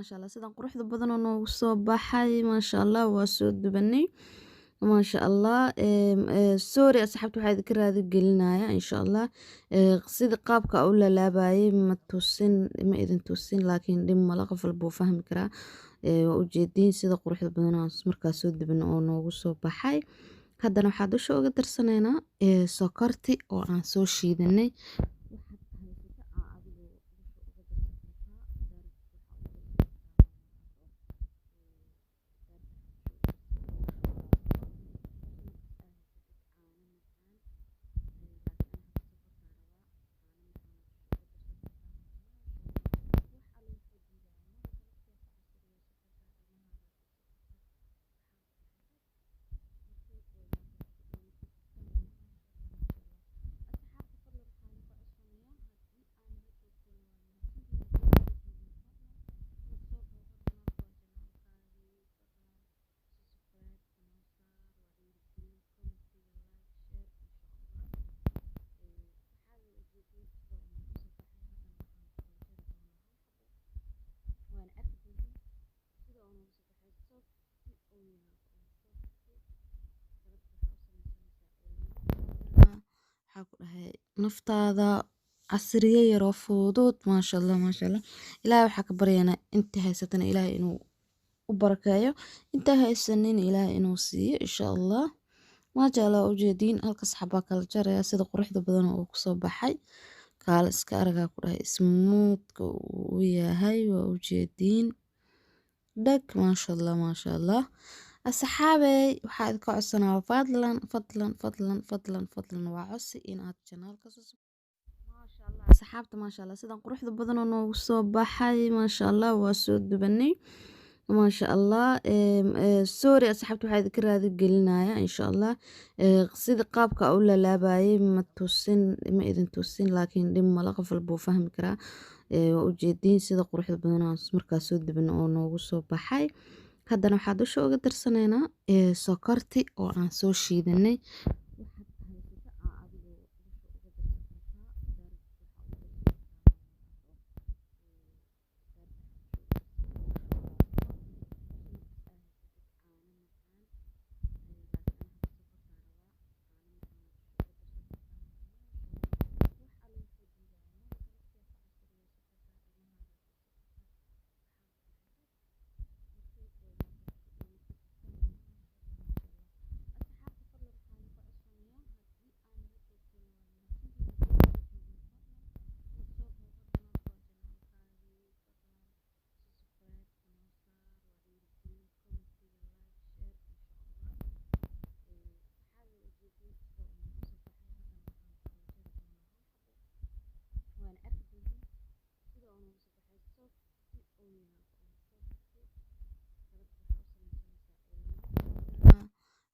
Maasha Allah, sidan quruxda badan oo noogu soo baxay. Maasha Allah, waa soo dubanay, maasha Allah. Sorry asxaabta, waxaa idinka raadi gelinaya. Insha Allah, sida qaabka u lalaabayay ma tusin, ma idin tusin, laakiin dhib mala, qof walba wuu fahmi karaa. Waa ujeediin sida quruxda badan oo markaa soo dubanay oo noogu soo baxay. Haddana waxaa dusha uga darsanaynaa sokorti oo aan soo shiidanay. Waxaa ku dhahay naftaada casriye yaroo fudud. Maasha Allah, maasha Allah. Ilaahay waxaa ka baryaynaa inta haysatana Ilaahay inuu u barakeeyo, inta haysanin Ilaahay inuu siiyo, insha Allah. Maasha Allah, ujeediin halkas xabaa kala jaraya sida quruxda badan oo kusoo baxay. Kaala iska aragaa ku dhahay, smoothka uu yahay waa ujeediin dhag. Maasha Allah, maasha Allah. Asxaabey, waxaa idinka codsanaa fadlan, fadlan, fadlan, fadlan, fadlan, waa codsi inaad channelka. Asxaabta, maasha Allah, sidan quruxda badan oo noogu soo baxay. Maasha Allah, waa soo dubanay, maasha Allah. Sorry asxaabta, waxaa idinka raadi gelinaya. Insha Allah, sida qaabka u lalaabayay ma tusin, ma idin tusin, laakiin dhib mala, qof walba wuu fahmi karaa. Waa ujeediin sida quruxda badan oo markaa soo dubanay oo noogu soo baxay. Haddana waxaa dusha uga darsanaynaa sokorti oo aan soo shiidanay.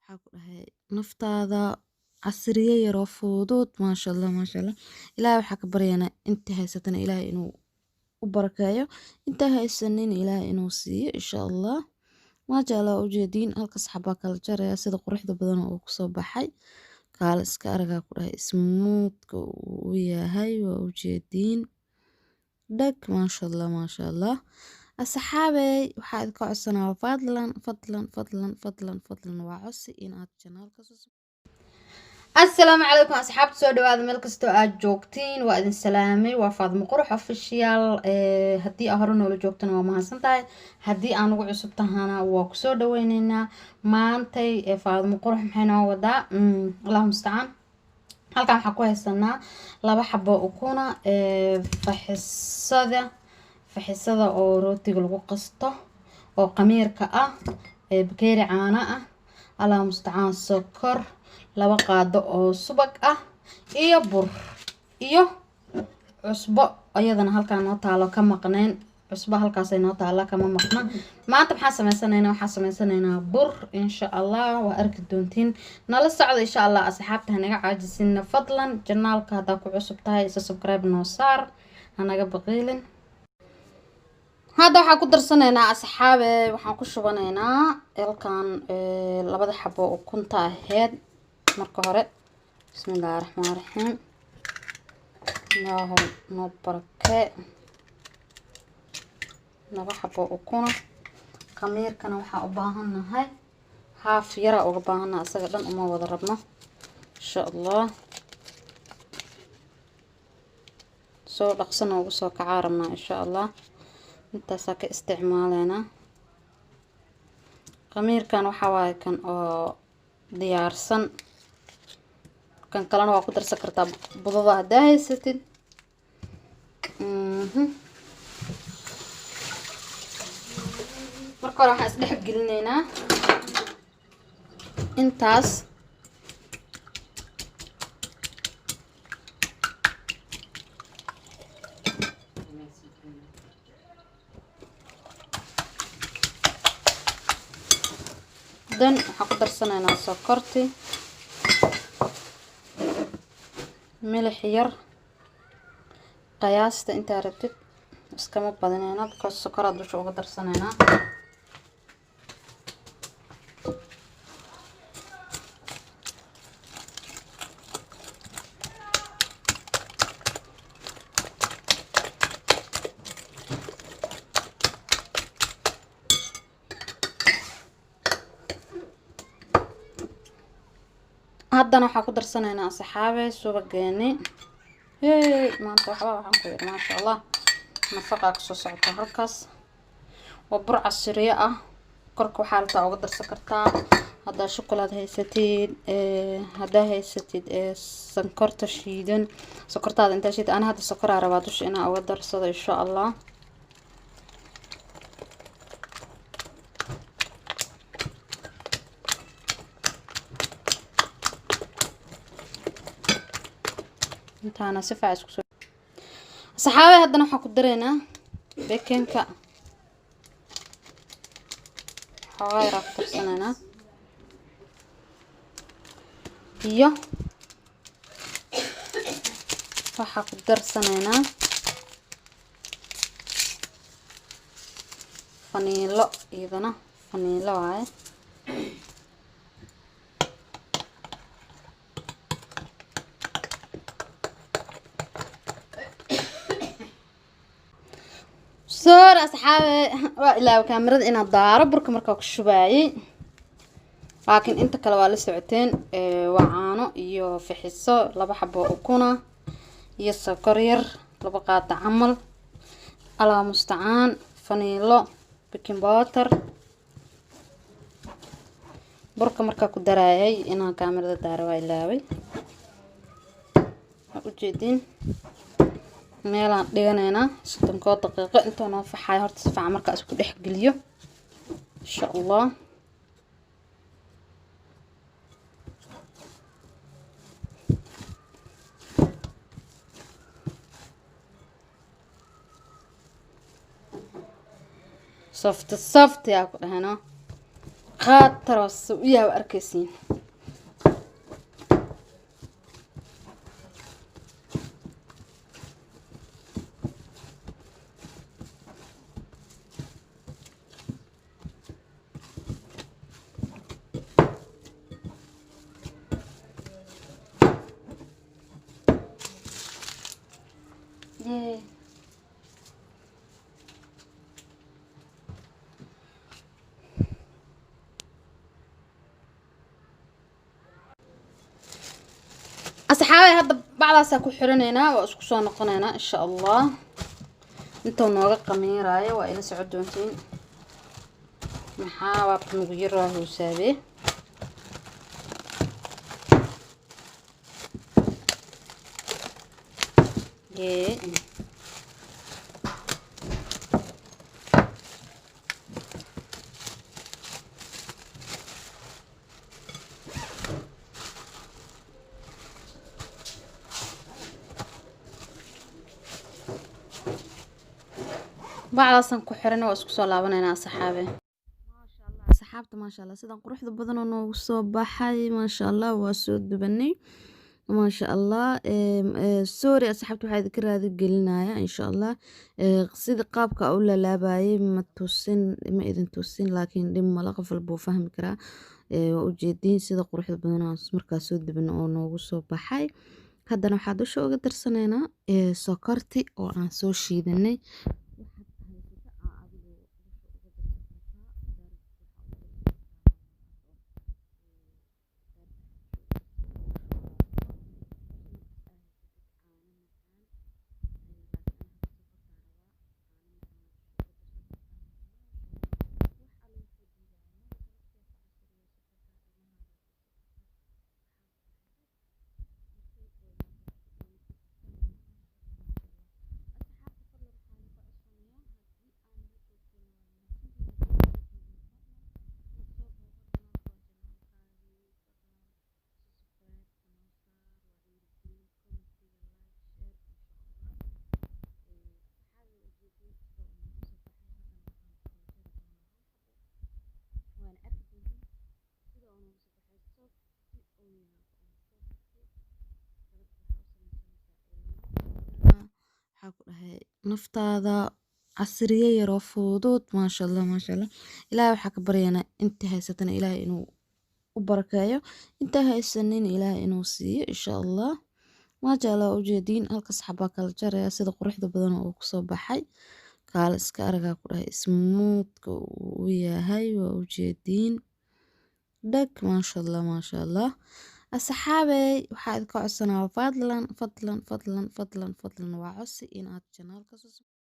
Waxaa ku dhahay naftaada casriye yaroo fudud. Maasha Allah, maasha Allah. Ilaahay waxaa ka baryaynaa inta haysatana Ilaahay inuu u barakeeyo, inta haysanin Ilaahay inuu siiyo, insha Allah. Maasha Allah, ujeediin halkas xabaa kala jaraya sida quruxda badan oo kusoo baxay. Kaala iska aragaa ku dhahay, smoothka uu yahay waa ujeediin dhag. Maasha Allah, maasha Allah. Asxaabey, waxaa idinka codsanaa fadlan, fadlan, fadlan, fadlan, fadlan, waa codsi inaad channelka. Asalaamu calaykum asxaabta, soo dhawaada meel kastoo aad joogtiin, waa idin salaamay. Waa Faadimo Qurux Official. Haddii aa hore noola joogtana waa mahadsan tahay, haddii aan ugu cusub tahana waa kusoo dhaweyneynaa. Maantay Faadimo Qurux maxay noo wadaa? Allahu mustacaan. Halkan waxaan ku haysanaa 2 xabo ukuna, faxisada, faxisada oo rootiga lagu qasto oo qamiirka ah, bakeeri caano ah, Allahu mustacaan, sokor, 2 qaado oo subag ah iyo bur iyo cusbo. Iyadana halkaan noo taalo, ka maqneen cusbo, halkaasay noo taala, kama maqna. Maanta maxaan sameysanaynaa? Waxaan sameysanaynaa bur, insha Allah waa arki doontiin, nala socda insha Allah. Asxaabta, hanaga caajisina fadlan. Channelka haddaa ku cusub tahay, isa subscribe noo saar, hanaga baqiilin. Hadda waxaan ku darsanaynaa asxaabe, waxaan ku shubanaynaa elkan labada xabo ukunta aheyd. Marka hore bismillahi raxmaan raxiim, Ilaahow noo barakee. Laba xabo ukuna. Khamiirkana waxaa u baahannahay haaf yaraa uga baahannahay, isaga dhan uma wada rabno insha Allah. Soo dhaqsana ugu soo kacaa rabnaa insha Allah. Intaasaa ka isticmaaleynaa. Khamiirkan waxaa waaye kan oo diyaarsan, kan kalena waa ku darsan kartaa budada haddaa haysatid. Marka hore waxaan isdhex gelinaynaa intaas. Dan waxaan ku darsanaynaa sokorti, milix yar, qiyaasta intaa rabtid, iskama badinayna because sokoraa dusha uga darsanaynaa. Haddana waxaa ku darsanaynaa asxaabe subageeni. Hey, maanta waxba waxaan ku yidhi maasha Allah, nafaqaa kasoo socota halkaas. Waa bur casriye ah. Korka waxaa rabtaa uga darsan kartaa haddaa shukulaad haysatid, haddaa haysatid sonkorta shiidan, sokortaada intaa shiid. Ani hadda sokoraa rabaa dusha inaa uga darsado insha Allah. Intaana si fiican isku soo saxaabe. Haddana waxaan ku dareynaa bakinka, xoogaa yaraa ku darsanaynaa, iyo waxaa ku darsanaynaa faniilo, iyadana faniilo waaye. Soor asxaabe, waa ilaawa kaamirada inaad daaro burka markaa ku shubaayay, laakiin inta kale waa la socoteen. Waa caano iyo fixiso, laba xabo ukuna iyo sokor yar, laba qaada camal, alaa mustacaan, faniilo, baking powder. Burka markaa ku daraayay inaan kaamirada daaro waa ilaaway. Waa ujeediin, meelaan dhiganaynaa 30 daqiiqo intuu noo faxayo horta si fiican markaa isku dhex geliyo insha Allah. Soft soft yaa ku dhahano, qaatar u yahay, arkaysiin. Yay. Asxaabay, hadda bacdaasaa ku xiranaynaa, waa isku soo noqonaynaa insha Allah intuu nooga qamiiraayo. Waa ila socon doontiin. Maxaa waa nagu yaraa hoosaabe. Yee. Bacdaasaan ku xirana, waa isku soo laabanaynaa asxaabe. Asxaabta, maasha Allah, sidan quruxda badan oo noogu soo baxay, maasha Allah. Waa soo dubanay, maasha Allah. Sorry asxaabta, waxaa idinka raadi gelinaya insha Allah sida qaabka u lalaabayay ma tusin, ma idin tusin, laakiin dhib mala, qof walba wuu fahmi karaa. Waa ujeediin sida quruxda badan oo markaa soo duban oo noogu soo baxay. Haddana waxaa dusha uga darsanaynaa sokorti oo aan soo shiidanay. Waxaa ku dhahay naftaada casriye yaroo fudud, maasha Allah, maasha Allah. Ilaahay waxaa ka baryaynaa inta haysatana Ilaahay inuu u barakeeyo, inta haysanin Ilaahay inuu siiyo, insha Allah. Maasha Allah, ujeediin halkas xabaa kala jaraya sida quruxda badan oo kusoo baxay. Kaala iska aragaa ku dhahay, smoothka uu yahay waa ujeediin dhag, maasha Allah, maasha Allah. Asxaabey, waxaa idinka codsanaa fadlan, fadlan, fadlan, fadlan, fadlan, waa codsi inaad channelka